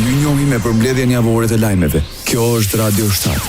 Ju njohim me përmbledhjen javore të lajmeve. Kjo është Radio 7.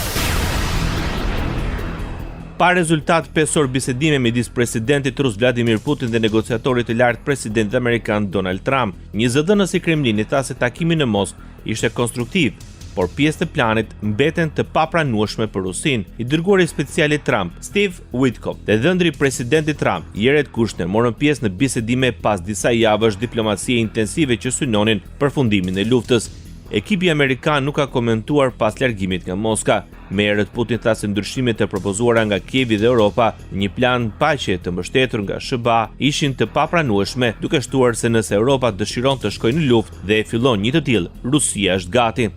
Pa rezultat 5 orë bisedime midis presidentit rus Vladimir Putin dhe negociatorit të lartë presidentit amerikan Donald Trump, një zëdhënës i Kremlinit tha se takimi në Moskë ishte konstruktiv, por pjesë të planit mbeten të papranueshme për Rusinë. I dërguari special i Trump, Steve Witkoff, dhe dhëndri i presidentit Trump, Jared Kushner, morën pjesë në bisedime pas disa javësh diplomacie intensive që synonin përfundimin e luftës. Ekipi amerikan nuk ka komentuar pas largimit nga Moska. Më herët Putin tha se ndryshimet e propozuara nga Kievi dhe Europa në një plan paqe të mbështetur nga SHBA ishin të papranueshme, duke shtuar se nëse Europa dëshiron të shkojë në luftë dhe e fillon një të tillë, Rusia është gati.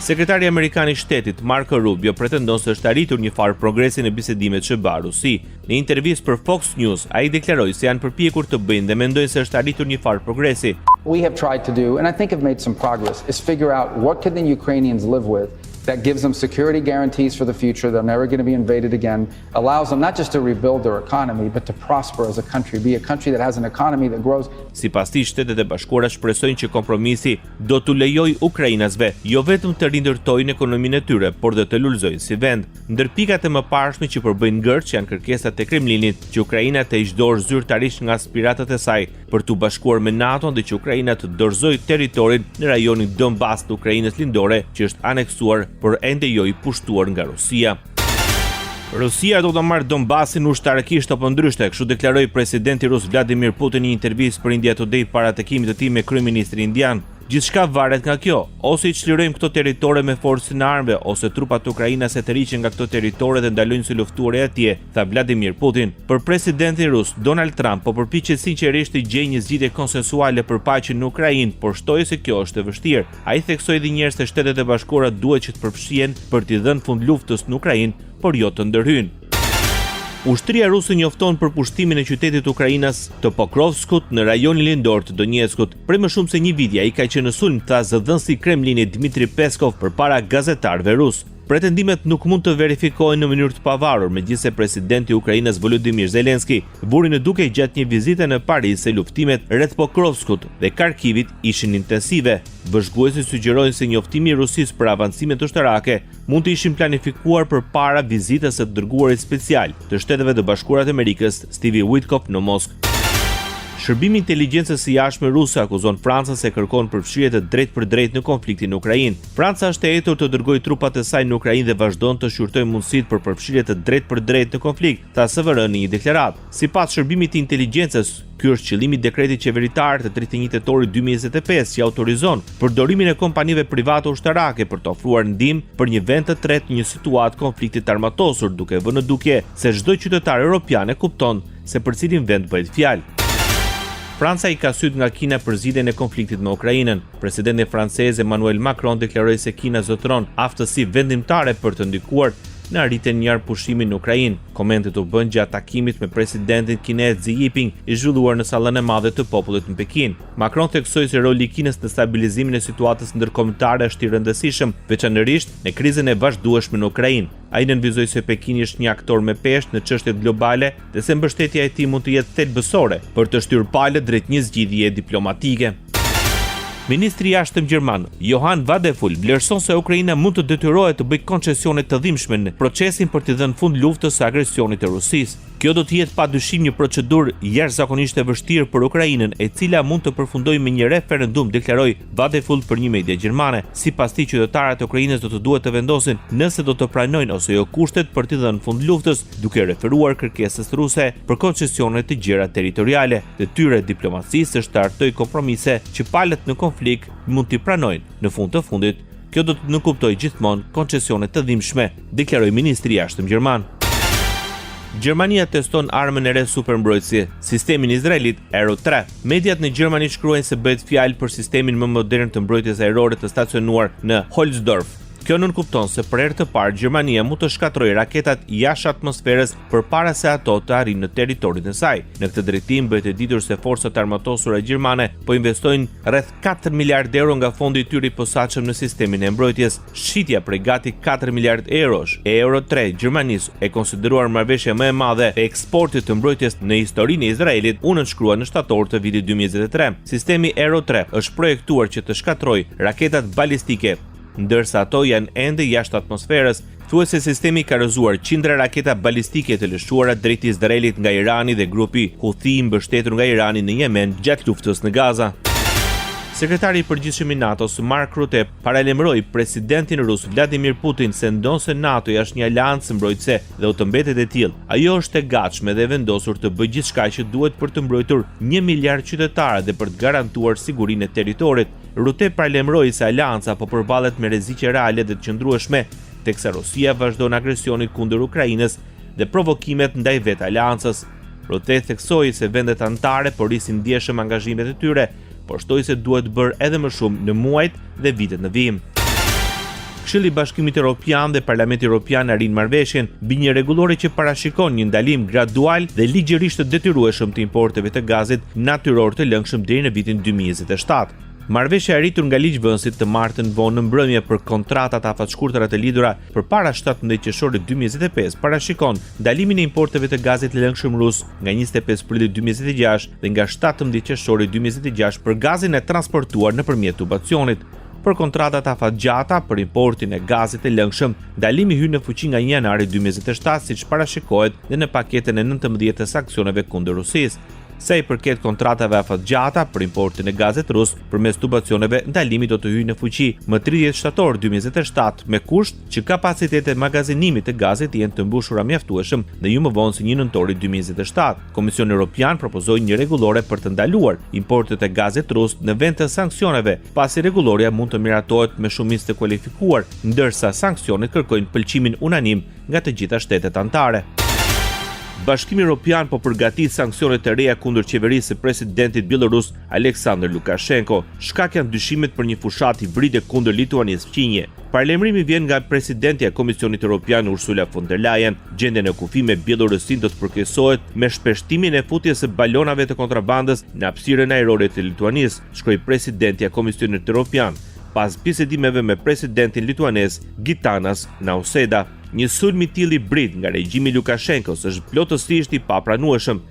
Sekretari amerikan i Shtetit, Marco Rubio, pretendon se është arritur një farë progresi në bisedimet SHBA-Rusi. Në intervistë për Fox News, ai deklaroi se janë përpjekur të bëjnë dhe mendojnë se është arritur një farë progresi. We have tried to do, and I think have made some progress, is figure out what can the Ukrainians live with that gives them security guarantees for the future, they're never going to be invaded again, allows them not just to rebuild their economy, but to prosper as a country, be a country that has an economy that grows. Sipas tij, Shtetet e Bashkuara shpresojnë që kompromisi do t'u lejojë ukrainasve jo vetëm të rindërtojnë ekonominë e tyre, por dhe të lulëzojnë si vend. Ndër pikat e mëparshme që përbëjnë ngërç janë kërkesat e Kremlinit që Ukraina të heqë dorë zyrtarisht nga aspiratat e saj për t'u bashkuar me NATO-n dhe që Ukraina të dorëzojë territorin në rajonin Donbas të Ukrainës Lindore, që është aneksuar, por ende jo i pushtuar nga Rusia. Rusia do ta marrë Donbasin ushtarakisht apo ndryshe, kështu deklaroi presidenti rus Vladimir Putin në një intervistë për India Today para takimit të tij me kryeministrin indian. Gjithçka varet nga kjo, ose i çlirojmë këto territore me forcën e armëve, ose trupat ukrainase tërhiqen nga këto territore dhe ndalojnë së luftuari atje, tha Vladimir Putin. Për presidentin rus, Donald Trump po përpiqet sinqerisht të gjejë një zgjidhje konsensuale për paqen në Ukrainë, por shtoi se kjo është e vështirë. Ai theksoi edhe një herë se Shtetet e Bashkuara duhet që të përfshihen për t'i dhënë fund luftës në Ukrainë, por jo të ndërhyjnë. Ushtria ruse njofton për pushtimin e qytetit ukrainas të Pokrovskut në rajonin lindor të Donetskut. Prej më shumë se një viti ai ka qenë në sulm, tha zëdhënësi i Kremlinit Dmitry Peskov përpara gazetarëve rusë. Pretendimet nuk mund të verifikohen në mënyrë të pavarur, megjithëse presidenti ukrainas Volodymyr Zelensky vuri në dukje gjatë një vizite në Paris se luftimet rreth Pokrovskut dhe Kharkivit ishin intensive. Vëzhguesit sugjerojnë se njoftimi i Rusisë për avancimet ushtarake mund të ishin planifikuar përpara vizitës së të dërguarit special të Shteteve të Bashkuara të Amerikës, Steve Witkoff në Moskë. Shërbimi i Inteligjencës së Jashtme ruse akuzon Francën se kërkon përfshirje të drejtpërdrejtë në konfliktin në Ukrainë. Franca është e etur të dërgojë trupat e saj në Ukrainë dhe vazhdon të shqyrtojë mundësitë për përfshirje të drejtpërdrejtë në konflikt, tha SVR në një deklaratë. Sipas Shërbimit të Inteligjencës, ky është qëllimi i dekretit qeveritar të 31 tetorit 2025 që autorizon përdorimin e kompanive private ushtarake për të ofruar ndihmë për një vend të tretë në një situatë konflikti të armatosur, duke vënë në dukje se çdo qytetar europian e kupton se për cilin vend bëhet fjalë. Franca i ka sytë nga Kina për zgjidhjen e konfliktit me Ukrainën. Presidenti francez Emmanuel Macron deklaroi se Kina zotëron aftësi vendimtare për të ndikuar në arritjen e një armëpushimi në Ukrainë. Komentet u bënë gjatë takimit me presidentin kinez Xi Jinping, i zhvilluar në Sallën e Madhe të Popullit në Pekin. Macron theksoi se roli i Kinës në stabilizimin e situatës ndërkombëtare është i rëndësishëm, veçanërisht në krizën e vazhdueshme në Ukrainë. Ai nënvizoi se Pekini është një aktor me peshë në çështjet globale dhe se mbështetja e tij mund të jetë thelbësore për të shtyrë palët drejt një zgjidhjeje diplomatike. Ministri i Jashtëm gjerman, Johann Wadephul, vlerëson se Ukraina mund të detyrohet të bëjë koncesione të dhimbshme në procesin për t'i dhënë fund luftës së agresionit të Rusisë. Kjo do të jetë padyshim një procedurë jashtëzakonisht e vështirë për Ukrainën, e cila mund të përfundojë me një referendum, deklaroi Wadephul për një media gjermane. Sipas tij, qytetarët e Ukrainës do të duhet të vendosin nëse do të pranojnë ose jo kushtet për t'i dhënë fund luftës, duke referuar kërkesës ruse për koncesione të gjera territoriale. Detyra e diplomacisë është të hartojë kompromise që palët në konflikt mund t'i pranojnë. Në fund të fundit, kjo do të nënkuptojë gjithmonë koncesione të dhimbshme, deklaroi ministri i Jashtëm gjerman. Gjermania teston armën e re supermbrojtëse, sistemin izraelit Arrow 3. Mediat në Gjermani shkruajnë se bëhet fjalë për sistemin më modern të mbrojtjes ajrore të stacionuar në Holzdorf. Kjo nënkupton se për herë të parë Gjermania mund të shkatërrojë raketat jashtë atmosferës përpara se ato të arrijnë në territorin e saj. Në këtë drejtim bëhet e ditur se forcat e armatosura gjermane po investojnë rreth 4 miliardë euro nga fondi i tyre i posaçëm në sistemin e mbrojtjes. Shitja prej gati 4 miliardë eurosh e Euro 3 Gjermanisë, e konsideruar marrëveshja më e madhe e eksportit të mbrojtjes në historinë e Izraelit, u nënshkrua në shtator të vitit 2023. Sistemi Euro 3 është projektuar që të shkatërrojë raketat balistike ndërsa ato janë ende jashtë atmosferës. Thuhet se sistemi ka rrëzuar qindra raketa balistike të lëshuara drejt Izraelit nga Irani dhe grupi Houthi i mbështetur nga Irani në Jemen gjatë luftës në Gaza. Sekretari i Përgjithshëm i NATO-s, Mark Rutte, paralajmëroi presidentin rus Vladimir Putin se ndonëse NATO-ja është një aleancë mbrojtëse dhe do të mbetet e tillë, ajo është e gatshme dhe e vendosur të bëjë gjithçka që duhet për të mbrojtur një miliard qytetarë dhe për të garantuar sigurinë e territorit. Rutte paralajmëroi se aleanca po përballet me rreziqe reale dhe të qëndrueshme, teksa Rusia vazhdon agresionin kundër Ukrainës dhe provokimet ndaj vetë aleancës. Rutte theksoi se vendet anëtare po rrisin ndjeshëm angazhimet e tyre, por shtoi se duhet bërë edhe më shumë në muajt dhe vitet në vijim. Këshilli i Bashkimit Europian dhe Parlamenti Europian arrijnë marrëveshjen mbi një rregullore që parashikon një ndalim gradual dhe ligjërisht të detyrueshëm të importeve të gazit natyror të lëngshëm deri në vitin 2027. Marrëveshja e arritur nga ligjvënësit të martën vonë në mbrëmje për kontratat afatshkurtra të lidhura përpara 17 qershorit 2025 parashikon ndalimin e importeve të gazit të lëngshëm rus nga 25 prilli 2026 dhe nga 17 qershori 2026 për gazin e transportuar nëpërmjet tubacionit. Për kontratat afatgjata për importin e gazit të lëngshëm, ndalimi hyn në fuqi nga 1 janari 2027, siç parashikohet dhe në paketën e 19 të sanksioneve kundër Rusisë. Sa i përket kontratave afatgjata për importin e gazit rus përmes tubacioneve, ndalimi do të hyjë në fuqi më 30 shtator 2027 me kusht që kapacitetet e magazinimit të gazit të jenë të mbushura mjaftueshëm dhe jo më vonë se 1 nëntori 2027. Komisioni Europian propozoi një rregullore për të ndaluar importet e gazit rus në vend të sanksioneve, pasi rregullorja mund të miratohet me shumicë të kualifikuar, ndërsa sanksionet kërkojnë pëlqimin unanim nga të gjitha shtetet anëtare. Bashkimi Europian po përgatit sanksione të reja kundër qeverisë së presidentit bjellorus Aleksandr Lukashenko. Shkak janë dyshimet për një fushatë hibride kundër Lituanisë fqinje. Paralajmërimi vjen nga presidentja e Komisionit Europian Ursula von der Leyen. Gjendja në kufi me Bjellorusinë do të përkeqësohet me shpeshtimin e futjes së balonave të kontrabandës në hapësirën ajrore të Lituanisë, shkroi presidentja e Komisionit Europian pas bisedimeve me presidentin lituanez Gitanas Nauseda. Një sulm i tillë hibrid nga regjimi i Lukashenkos është plotësisht i papranueshëm.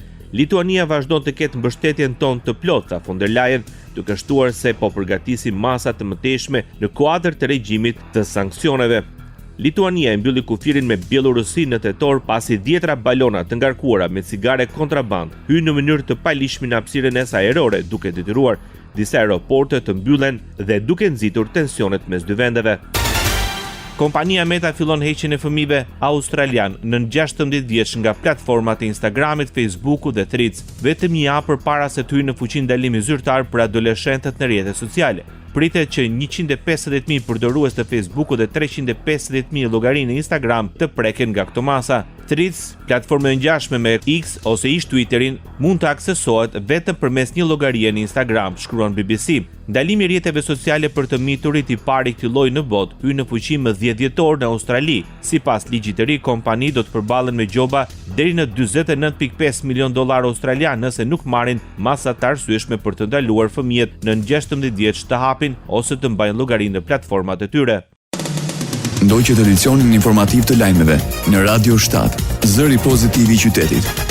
Lituania vazhdon të ketë mbështetjen tonë të plotë, tha von der Leyen, duke shtuar se po përgatisim masa të mëtejshme në kuadër të regjimit të sanksioneve. Lituania e mbylli kufirin me Bjellorusinë në tetor pasi dhjetra balona të ngarkuara me cigare kontrabandë hynë në mënyrë të paligjshme në hapësirën e saj ajrore, duke detyruar disa aeroporte të mbyllen dhe duke nxitur tensionet mes dy vendeve. Kompania Meta fillon heqjen e fëmijëve australianë nën 16 vjeç nga platformat e Instagramit, Facebookut dhe Threads, vetëm një javë përpara se të hyjë në fuqi ndalimi zyrtar për adoleshentët në rrjetet sociale. Pritet që 150.000 përdorues të Facebookut dhe 350.000 llogari në Instagram të preken nga këto masa. Threads, platformë e ngjashme me X ose ish Twitterin, mund të aksesohet vetëm përmes një llogarie në Instagram, shkruan BBC. Ndalimi i rrjeteve sociale për të miturit i pari i këtij lloji në botë hyn në fuqi më 10 dhjetor në Australi. Sipas ligjit të ri, kompanitë do të përballen me gjoba deri në 49.5 milion dollarë australian nëse nuk marrin masa të arsyeshme për të ndaluar fëmijët nën 16 vjeç të hapin ose të mbajnë llogari në platformat e tyre. Ndoqët edicionin informativ të lajmeve në Radio 7, zëri pozitiv i qytetit.